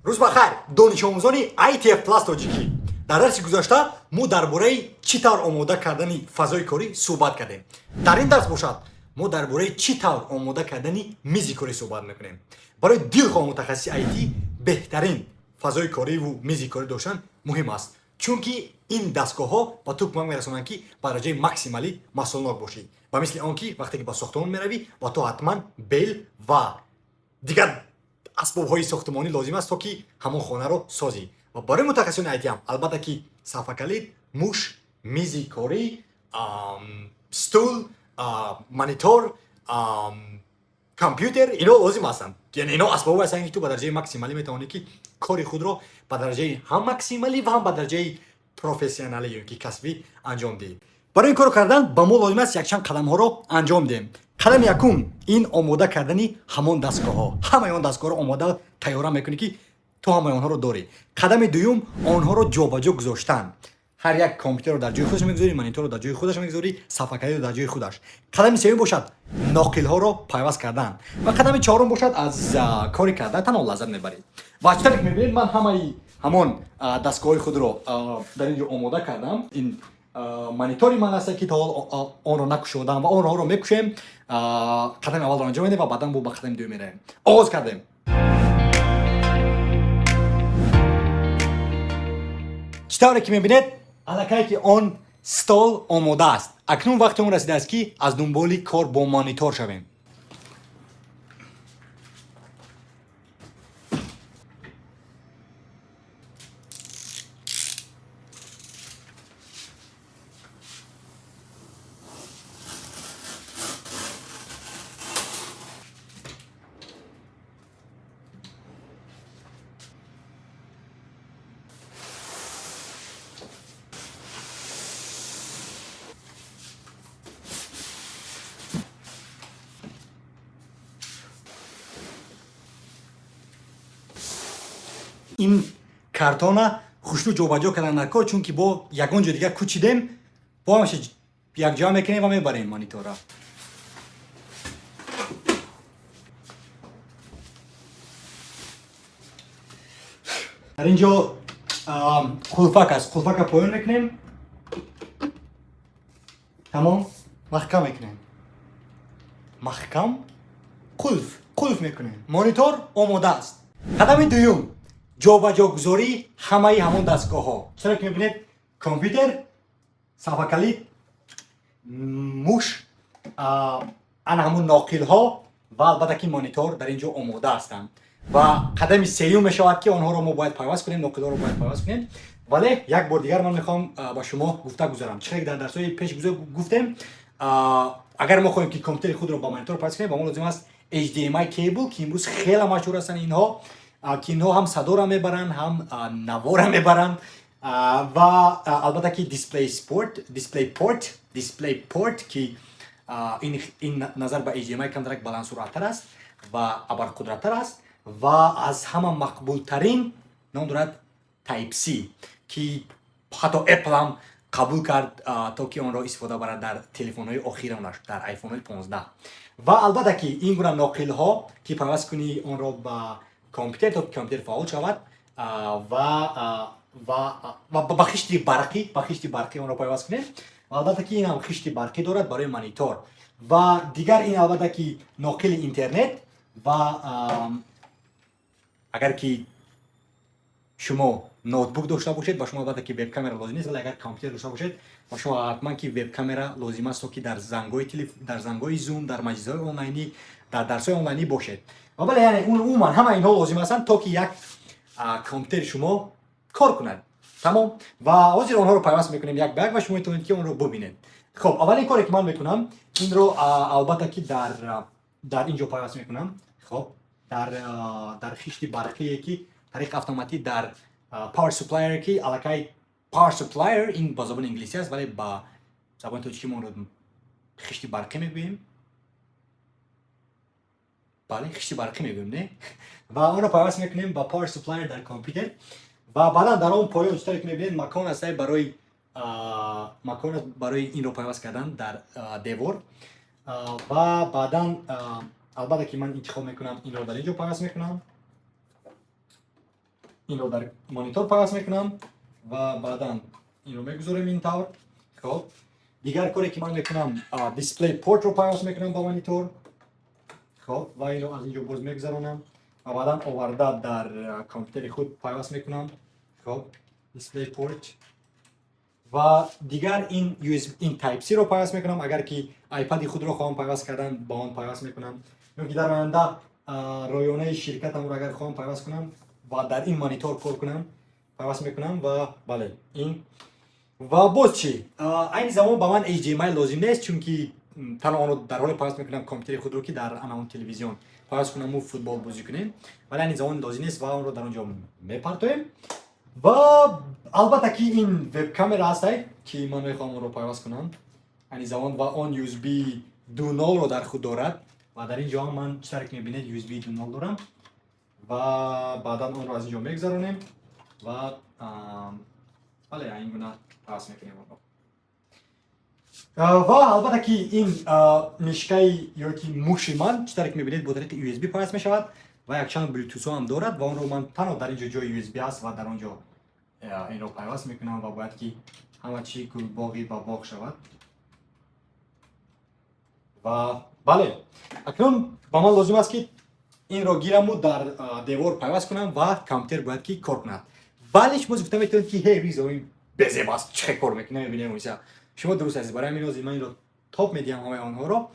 Рӯз бахайр, донишомӯзони ITF Plus тоҷикӣ. Дар дарси гузашта мо дар бораи чӣ тавр омода кардани фазои корӣ суҳбат кардем. Дар ин дарс бошад, мо дар бораи чӣ тавр омода кардани мизи корӣ суҳбат мекунем. Барои дилхоҳ мутахассиси IT беҳтарин фазои кориву мизи корӣ доштан муҳим аст, чунки ин дастгоҳҳо ба ту кӯмак мерасонанд, ки ба дараҷаи максималӣ маҳсулнок бошӣ. Ба мисли он ки вақте ки ба сохтмон меравӣ, ба ту ҳатман бел ва дигар асбобҳои сохтмонӣ лозим аст, то ки ҳамон хонаро созӣ. Ва барои мутахассисони IT ҳам албатта ки сафҳакалид, муш, мизи корӣ, стул, монитор, компютер, ино лозим ҳастанд. Яъне ино асбобҳое ҳастанд, ки ту ба дараҷаи максималӣ метавонӣ, ки кори худро ба дараҷаи ҳам максималӣ ва ҳам ба дараҷаи профессионалӣ ё ки касбӣ анҷом диҳӣ. Барои ин корро кардан ба мо лозим аст якчанд қадамҳоро анҷом диҳем. Қадами якум ин омода кардани ҳамон дастгоҳҳо. Ҳамаи он дастгоҳҳоро омода тайёра мекунӣ, ки ту ҳамаи онҳоро дорӣ. Қадами дуюм онҳоро ҷобаҷо гузоштан. Ҳар як компютерро дар ҷои худаш мегузорӣ, мониторро дар ҷои худаш мегузорӣ, сафҳакалидро дар ҷои худаш. Қадами сеюм бошад ноқилҳоро пайваст кардан ва қадами чорум бошад аз кори карда танҳо лаззат мебарӣ. Ва чӣ тавре ки мебинед, ман ҳамаи ҳамон дастгоҳҳои худро дар ин ҷо омода кардам. Ин монитори ман аст, ки то ҳол онро накушодам ва онҳоро мекушем. Қадами аввалро анҷом медиҳем ва баъдан бо ба қадами дуюм меравем. Оғоз кардем. Чӣ тавре ки мебинед, аллакай ки он стол омода аст. Акнун вақти он расидааст, ки аз дунболи кор бо монитор шавем. Ин картона хушрӯ ҷобаҷо кардан дар кор, чунки бо ягон ҷо дигар кӯчидем, бо ҳамаша якҷоя мекунем ва мебарем монитора. Дар ин ҷо қулфак аст. Қулфака поён мекунем, тамом, маҳкам мекунем, маҳкам қулф мекунем. Монитор омода аст. Қадами дуюм ҷобаҷогузории ҳамаи ҳамон дастгоҳҳо. Чаро ки мебинед, компютер, сафҳакалид, муш, ана ҳамон ноқилҳо ва албатта ки монитор дар ин ҷо омода ҳастанд. Ва қадами сеюм мешавад, ки онҳоро мо бояд пайваст кунем, ноқилҳоро бояд пайваст кунем. Вале як бор дигар ман мехоҳам ба шумо гуфта гузарам, чӣ хеле дар дарсҳои пеш гуфтем. Агар мо хоҳем, ки компютери худро ба монитор пайваст кунем, ба мо лозим аст HDMI cable, ки имрӯз хеле машҳур ҳастанд инҳо, ки инҳо ҳам садоро мебаранд, ҳам наворо мебаранд. Ва албатта ки DisplayPort, ки ин назар ба HDMI камтарак баландсуръаттар аст ва абарқудраттар аст. Ва аз ҳама мақбултарин ном дорад Type-C, ки ҳатто Apple ҳам қабул кард, то ки онро истифода барад дар телефонҳои охиронаш, дар iPhone 15. Ва албатта ки ин гуна ноқилҳо, ки пайваст кунӣ онро ба компютер, то ки компютер фаъол шавад, ва ба хишти барқӣ онро пайваст кунем. Ва албатта ки ин ҳам хишти барқӣ дорад барои монитор. Ва дигар ин албатта ки ноқили интернет. Ва агар ки шумо ноутбук дошта бошед, ба шумо албатта ки вебкамера лозим нест, вале агар компютер дошта бошед, ба шумо ҳатман ки вебкамера лозим аст, то ки дар зангҳои Zoom, дар маҷлисҳои онлайнӣ, дар дарсҳои онлайнӣ бошед. Ва бале, яъне умуман ҳама инҳо лозим ҳастанд, то ки як компютери шумо кор кунад. Тамом. Ва ҳозир онҳоро пайваст мекунем як ба як ва шумо метавонед, ки онро бубинед. Хоб, аввалин коре ки ман мекунам, инро албатта ки дар ин ҷо пайваст мекунам. Хоб, дар хишти барқие, ки тариқи автоматӣ дар power supplier, ки аллакай power supplier ин ба забони инглисӣ аст, вале ба забони тоҷикӣ мо онро хишти барқӣ мегӯем. Бале, хишти барқӣ мегӯем, не? Ва онро пайваст мекунем ба power supplier дар компютер. Ва баъдан дар он поён, чӣ тавре ки мебинед, макон аст барои инро пайваст кардан дар девор. Ва баъдан албатта ки ман интихоб мекунам, инро дар ин ҷо пайваст мекунам. Инро дар монитор пайваст мекунам ва баъдан инро мегузорем ин тавр. Хоб, дигар коре, ки ман мекунам, display port ро пайваст мекунам ба монитор. Хоб, ва инро аз инҷо боз мегузаронам ва баъдан оварда дар компютери худ пайваст мекунам. Хоб, display port ва дигар ин USB, ин Type C ро пайваст мекунам. Агар ки iPad худро хоҳам пайваст кардан, ба он пайваст мекунам, ё ки дар оянда ройонаи ширкатамро агар хоҳам пайваст кунам ва дар ин монитор кор кунам, пайваст мекунам. Ва бале, ин ва боз чӣ? Айни замон ба ман HDMI лозим нест, чунки танҳо онро дар ҳоле пайваст мекунам компютери худро, ки дар ана он телевизион пайваст кунаму футбол бозӣ кунем. Вале айни замон лозим нест ва онро дар он ҷо мепартоем. Ва албатта ки ин вебкамера ҳастай, ки ман мехоҳам онро пайваст кунам айни замон, ва он USB 2.0-ро дар худ дорад. Ва дар ин ҷо ҳам ман, чӣ тавре ки мебинед, USB 2.0 дорам ва баъдан онро аз ин ҷо мегузаронем ва бале, ин гуна пайваст мекунем онро. Ва албатта ки ин мишкаи ё ки муши ман, чӣ тавре ки мебинед, бо тариқи USB пайваст мешавад ва якчанд блютусҳо ҳам дорад. Ва онро ман танҳо дар ин ҷо ҷои USB аст ва дар он ҷо инро пайваст мекунам ва бояд ки ҳама чӣ гулбоғӣ ба боғ шавад. Ва бале, акнун ба ман лозим аст, ки инро гираму дар девор пайваст кунам ва компютер бояд ки кор кунад. Вале шумо гуфта метавонед, ки ҳе, Ризо, ин безеб аст, чӣ хел кор мекунад? Мебинем иса. Шумо дуруст ҳастед. Барои ҳамин ҳозир ман инро тоб медиҳам ҳамаи онҳоро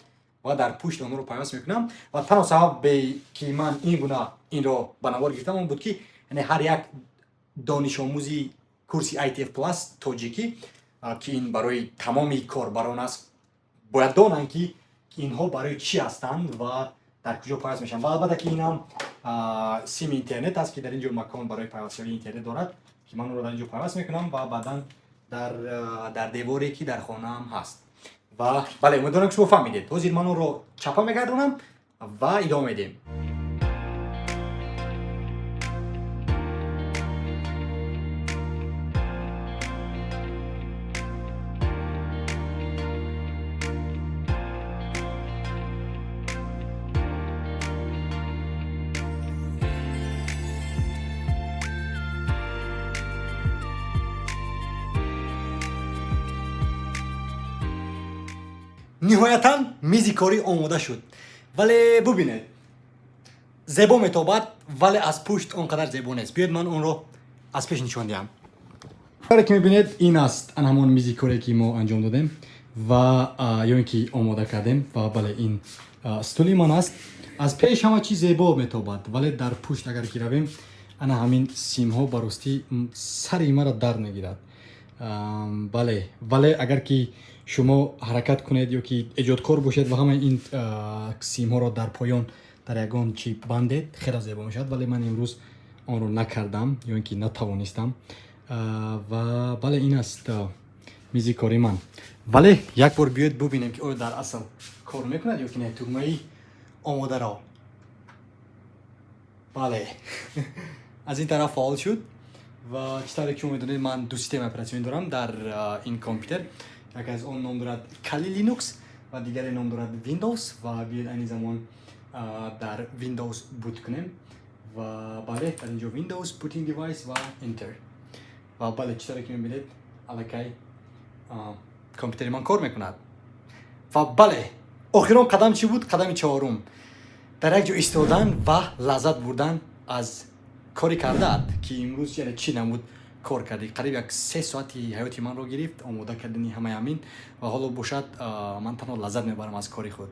ва дар пушт онҳоро пайваст мекунам. Ва танҳо сабабе, ки ман ин гуна инро ба навор гирифтам, он буд, ки яъне ҳар як донишомӯзи курси ITF Plus тоҷикӣ, ки ин барои тамоми корбарон аст, бояд донанд, ки инҳо барои чӣ ҳастанд ва дар куҷо пайваст мешаванд. Ва албатта ки инам сими интернет аст, ки дар ин ҷо макон барои пайвастшавии интернет дорад, ки ман онро дар ин ҷо пайваст мекунам ва баъдан дар деворе, ки дар хонаам ҳаст. Ва бале, умедворам, ки шумо фаҳмидед. Ҳозир ман онро чапа мегардонам ва идома медиҳем. Ниҳоятан мизи корӣ омода шуд. Вале бубинед, зебо метобад, вале аз пушт он қадар зебо нест. Биёед, ман онро аз пеш нишон диҳам. Коре, ки мебинед, ин аст ан ҳамон мизи коре, ки мо анҷом додем ва ё ин ки омода кардем. Ва бале, ин стули ман аст. Аз пеш ҳама чиз зебо метобад, вале дар пушт агар ки равем, ана ҳамин симҳо ба ростӣ сари маро дард мегирад. Бале, вале агар ки шумо ҳаракат кунед ё ки эҷодкор бошед ва ҳамаи ин симҳоро дар поён дар ягон чӣ бандед, хеле зебо мешавад. Вале ман имрӯз онро накардам ё ин ки натавонистам. Ва бале, ин аст мизи кори ман. Вале як бор биёед бубинем, ки оё дар асл кор мекунад ё ки не. Тугмаи омодаро, бале, аз ин тараф фаъол шуд. Ва чӣ тавре ки шумо медонед, ман ду системаи оператсионӣ дорам дар ин компютер. Яке аз он ном дорад Kali Linux ва дигаре ном дорад Windows. Ва биёед, айни замон дар Windows boot кунем. Ва бале, дар инҷо Windows, booting device ва Enter. Ва бале, чӣ тавре ки мебинед, аллакай компютери ман кор мекунад. Ва бале, охирон қадам чӣ буд? Қадами чорум: дар як ҷо истодан ва лаззат бурдан аз кори кардаат, ки имрӯз яъне чӣ намуд кор кардӣ. Қариб як 3 соати ҳаёти манро гирифт омода кардани ҳамаи ҳамин. Ва ҳоло бошад, ман танҳо лаззат мебарам аз кори худ.